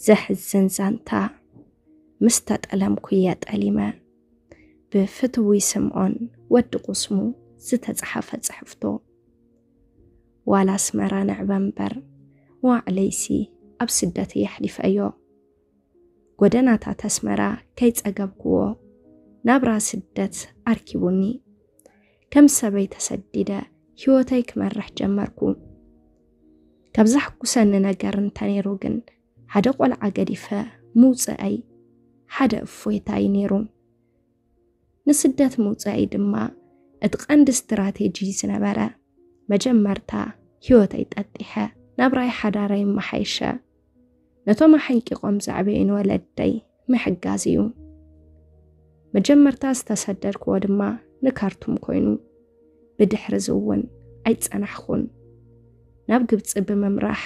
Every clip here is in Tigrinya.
ዘሕዝን ዛንታ። ምስ ተጠለምኩ እየ ጠሊመ። ብፍትዊ ስምዖን ወዲ ቁስሙ ዝተጻሓፈ ጽሕፍቶ። ዋላ ኣስመራ ንዕበ እምበር፣ መዋዕለይሲ ኣብ ስደት እየ ኣሕሊፈዮ። ጎደናታት ኣስመራ ከይጸገብክዎ፣ ናብራ ስደት ኣርኪቡኒ። ከም ሰበይ ተሰዲደ ህይወተይ ክመርሕ ጀመርኩ። ካብ ዘሕጉሰኒ ነገር እንተነይሩ ግን፣ ሓደ ቆልዓ ገዲፈ ምውጽኣይ ሓደ እፎይታ እዩ ነይሩ። ንስደት ምውጽኣይ ድማ እቲ ቀንዲ ስትራቴጂ ዝነበረ። መጀመርታ ህይወተይ ጠጢሐ፣ ናብራይ ሓዳረይ መሓይሸ፣ ነቶም ኣሐንቂቖም ዘዕበዩን ወለደይ ምሕጋዝ እዩ። መጀመርታ ዝተሰደድክዎ ድማ ንካርቱም ኮይኑ፣ ብድሕሪ እዚ እውን ኣይጸናሕኩን። ናብ ግብጺ ብምምራሕ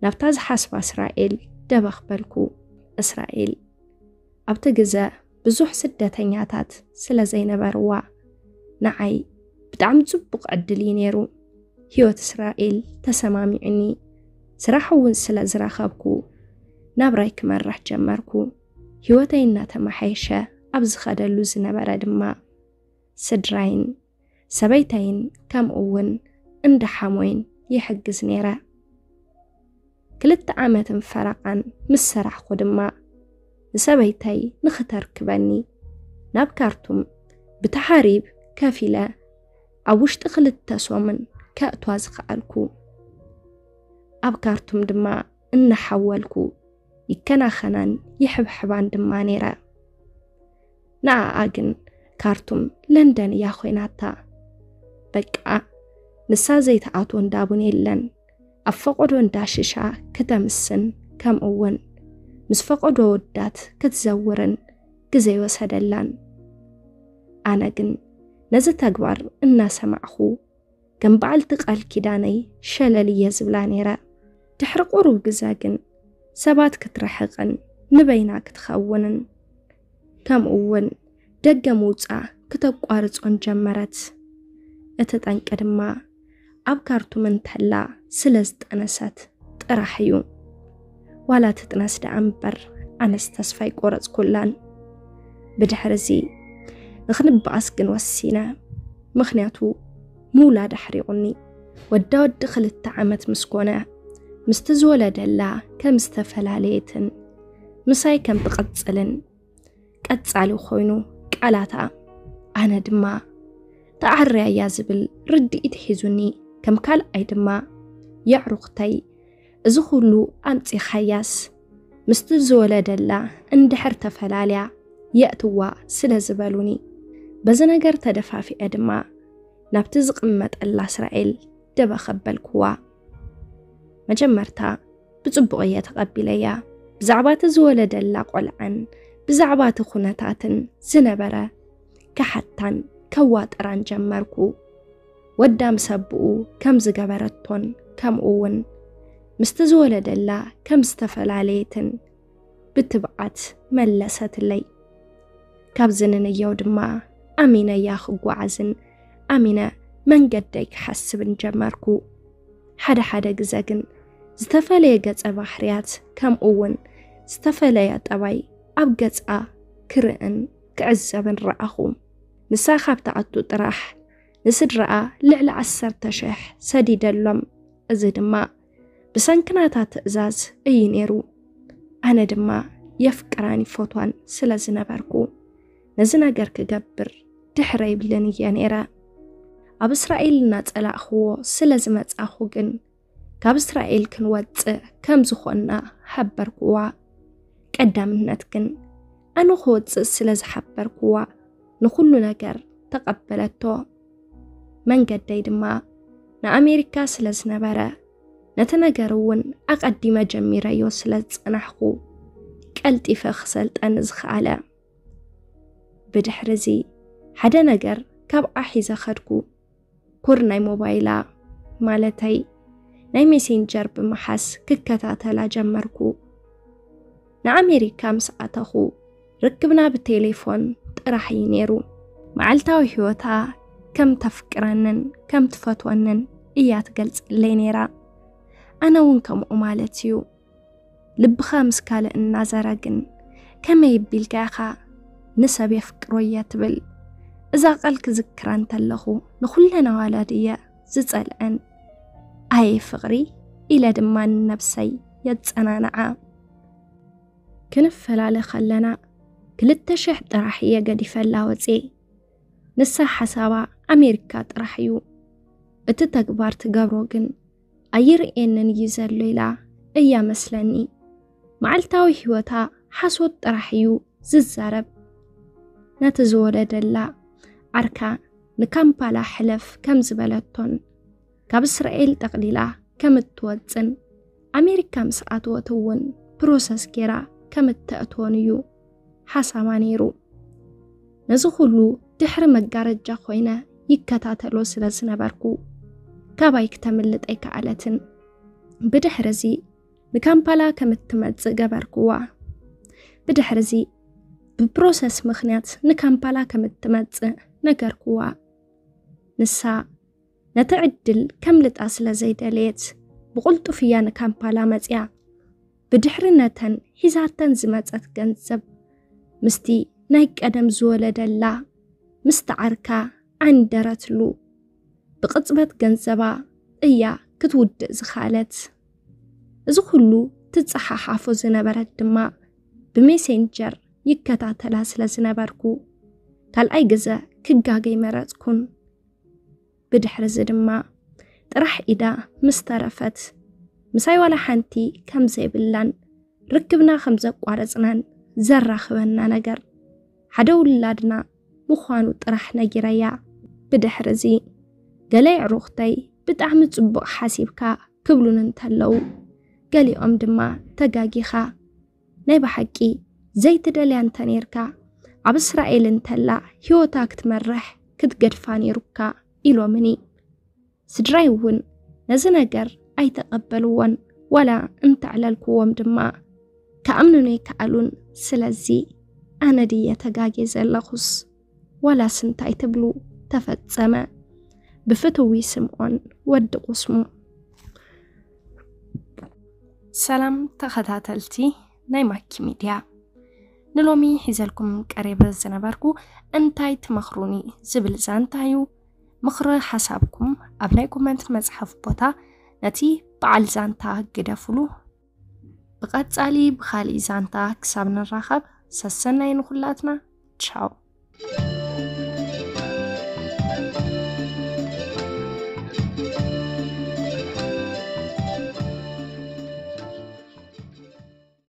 ናብታ ዝሓስባ እስራኤል ደበኽ በልኩ። እስራኤል ኣብቲ ግዘ ብዙሕ ስደተኛታት ስለ ዘይነበርዋ፣ ንዓይ ብጣዕሚ ጽቡቕ ዕድል እዩ ነይሩ። ህይወት እስራኤል ተሰማሚዑኒ። ስራሕ እውን ስለ ዝረኸብኩ፣ ናብራይ ክመርሕ ጀመርኩ። ህይወተይ እናተመሓየሸ ኣብ ዝኸደሉ ዝነበረ ድማ፣ ስድራይን ሰበይተይን ከምኡ እውን እንዳ ሓሞይን ይሕግዝ ነይረ። ክልተ ዓመትን ፈረቓን ምስ ሰራሕኩ ድማ፣ ንሰበይተይ ንኽተርክበኒ ናብ ካርቱም ብተሓሪብ ከፊለ ኣብ ውሽጢ ክልተ ሰሙን ከእትዋ ዝኸኣልኩ። ኣብ ካርቱም ድማ እናሓወልኩ ይከናኸናን ይሕብሕባን ድማ ነይረ። ንዓኣ ግን ካርቱም ለንደን እያ ኮይናታ። በቃ፣ ንሳ ዘይትኣትዎ እንዳቡን የለን። ኣብ ፈቐዶ እንዳ ሽሻ ክተምስን፣ ከምኡ እውን ምስ ፈቐዶ ወዳት ክትዘውርን ግዜ ይወሰደላን። ኣነ ግን ነዚ ተግባር እናሰማዕኹ፣ ከም በዓልቲ ቃል ኪዳነይ ሸለል እየ ዝብላ ነይረ። ድሕሪ ቁሩብ ግዘ ግን ሰባት ክትርሕቕን ንበይና ክትኸውንን፣ ከምኡ እውን ደገ ምውጻእ ክተቋርጾን ጀመረት። እቲ ጠንቂ ድማ ኣብ ካርቱም እንተላ ስለ ዝጠነሰት ጥራሕ እዩ። ዋላ ትጥነስ ደኣ እምበር፣ ኣነስ ተስፋ ኣይቆረጽኩላን። ብድሕሪ እዚ ንኽንበኣስ ግን ወሲነ፣ ምኽንያቱ ምውላድ ኣሕሪቑኒ። ወዳ ወዲ ክልተ ዓመት ምስ ኮነ፣ ምስቲ ዝወለደላ ከም ዝተፈላለየትን ምሳይ ከም ትቕጽልን ቀጻሊ ኮይኑ ቃላታ። ኣነ ድማ ተዓርያ እያ ዝብል ርድኢት ሒዙኒ፣ ከም ካልኣይ ድማ የዕሩኽተይ፣ እዚ ኩሉ ኣምጺኻያስ፣ ምስቲ ዝወለደላ እንድሕር ተፈላልያ የእትዋ ስለ ዝበሉኒ፣ በዚ ነገር ተደፋፊዐ ድማ ናብቲ ዝቕመጠላ እስራኤል ደበኽ ኣበልክዋ። መጀመርታ ብጽቡቕ እየ ተቐቢለያ። ብዛዕባ እቲ ዝወለደላ ቆልዓን ብዛዕባ እቲ ኩነታትን ዝነበረ ክሓታን ከዋጥራን ጀመርኩ። ወዳ ምስ ኣቦኡ ከም ዝገበረቶን፣ ከምኡ እውን ምስቲ ዝወለደላ ከም ዝተፈላለየትን ብትብዓት መለሰትለይ። ካብዚ ንንየው ድማ ኣሚነ እያ ክጓዓዝን ኣሚነ መንገደይ ክሓስብን ጀመርኩ። ሓደ ሓደ ግዘ ግን ዝተፈለየ ገጸ ባህርያት፣ ከምኡ እውን ዝተፈለየ ጠባይ ኣብ ገጻ ክርእን ክዕዘብን ረኣኹ። ንሳ ካብ ትኣቱ ጥራሕ ንስድራኣ ልዕሊ ዓሰርተ ሽሕ ሰዲደሎም። እዚ ድማ ብሰንኪ ናታ ትእዛዝ እዩ ነይሩ። ኣነ ድማ የፍቅራን ይፈትዋን ስለ ዝነበርኩ፣ ነዚ ነገር ክገብር ድሕረ ይብልን እየ ነይረ። ኣብ እስራኤል እናጸላእኽዎ ስለ ዝመጻኹ ግን፣ ካብ እስራኤል ክንወጽእ ከም ዝኾንና ሓበርክዋ። ቀዳምነት ግን ኣነ ክወጽእ ስለ ዝሓበርክዋ፣ ንኹሉ ነገር ተቐበለቶ። መንገደይ ድማ ንኣሜሪካ ስለ ዝነበረ፣ ነቲ ነገር እውን ኣቐዲመ ጀሚረዮ ስለ ዝጸናሕኩ፣ ቀልጢፈ ክሰልጠኒ ዝኸኣለ። ብድሕሪ እዚ ሓደ ነገር ካብኣ ሒዘ ኸድኩ። ኮድ ናይ ሞባይላ፣ ማለተይ ናይ ሜሴንጀር ብምሓዝ ክከታተላ ጀመርኩ። ንኣሜሪካ ምስ ኣተኹ፣ ርክብና ብቴሌፎን ጥራሕ እዩ ነይሩ። መዓልታዊ ህይወታ ከም ተፍቅረንን ከም ትፈትወንን እያ ትገልጸለይ ነይራ። ኣነ እውን ከምኡ ማለት እዩ። ልብኻ ምስ ካልእ እናዘረ ግን፣ ከመይ ቢልካ ኢኻ ንሰብ የፍቅሮ እየ ትብል? እዛ ቃል ክዝክራ እንተለኹ፣ ንኹለን ኣዋልድ እየ ዝጸልአን። ኣየ ፍቕሪ፣ ኢለ ድማ ንነብሰይ የጸናንዓ። ክንፈላለ ከለና፣ ክልተ ሽሕ ጥራሕ እየ ገዲፈላ ወጽየ። ንሳ ሓሳባ ኣሜሪካ ጥራሕ እዩ። እቲ ተግባር ትገብሮ ግን ኣይርእየንን እዩ ዘሎ ኢላ እያ መስለኒ። መዓልታዊ ህይወታ ሓሶት ጥራሕ እዩ ዝዛረብ። ነቲ ዝወለደላ ዓርካ ንካምፓላ ሕለፍ ከም ዝበለቶን፣ ካብ እስራኤል ጠቕሊላ ከም እትወጽን፣ ኣሜሪካ ምስ ኣተወት እውን ፕሮሰስ ጌራ ከም እተእትዎን እዩ ሓሳባ ነይሩ። ነዚ ኩሉ ድሕሪ መጋረጃ ኮይነ ይከታተሎ ስለ ዝነበርኩ፣ ካባይ ክተምልጥ ኣይከኣለትን። ብድሕሪ እዚ ንካምፓላ ከም እትመጽእ ገበርኩዋ። ብድሕሪ እዚ ብፕሮሰስ ምኽንያት ንካምፓላ ከም እትመጽእ ነገርኩዋ። ንሳ ነቲ ዕድል ከምልጣ ስለ ዘይደለየት፣ ብቕልጡፍ እያ ንካምፓላ መጽያ። ብድሕሪ ነተን ሒዛተን ዝመጸት ገንዘብ፣ ምስቲ ናይ ቀደም ዝወለደላ ምስቲ ዓርካ ዓንደረትሉ። ብቕጽበት ገንዘባ እያ ክትውድእ ዝኸኣለት። እዚ ኩሉ ትጸሓሓፎ ዝነበረት ድማ ብሜሴንጀር ይከታተላ ስለ ዝነበርኩ፣ ካልኣይ ግዘ ክጋገይ መረጽኩን። ብድሕሪ እዚ ድማ ጥራሕ ኢዳ ምስ ተረፈት፣ ምሳይ ዋላ ሓንቲ ከም ዘይብላን ርክብና ከም ዘቋረጽናን ዘራኽበና ነገር ሓደ ውላድና ምዃኑ ጥራሕ ነጊረያ። ብድሕሪ እዚ ገለ ኣዕሩኽተይ ብጣዕሚ ጽቡቕ ሓሲብካ ክብሉን እንተለዉ፣ ገሊኦም ድማ ተጋጊኻ፣ ናይ ብሓቂ ዘይትደልያ እንተ ኔርካ፣ ኣብ እስራኤል እንተላ ህይወታ ክትመርሕ ክትገድፋ ኔሩካ ኢሎምኒ። ስድራይ እውን ነዚ ነገር ኣይተቐበልዎን፣ ዋላ እንተዕለልክዎም ድማ ክኣምኑኒ ኣይከኣሉን። ስለዚ ኣነ ድየ ተጋግየ ዘለኹስ ዋላስ እንታይ ትብሉ? ተፈጸመ። ብፍትዊ ስምዖን ወዲ ቁስሙ። ሰላም ተኸታተልቲ ናይ ማኪ ሚድያ፣ ንሎሚ ሒዘልኩም ቀሪበ ዝነበርኩ እንታይ ትመኽሩኒ ዝብል ዛንታ እዩ። ምኽሪ ሓሳብኩም ኣብ ናይ ኮመንት መጽሓፍ ቦታ ነቲ በዓል ዛንታ ግደፉሉ። ብቐጻሊ ብኻልእ ዛንታ ክሳብ ንራኸብ ሰሰናይ ንኹላትና። ቻው።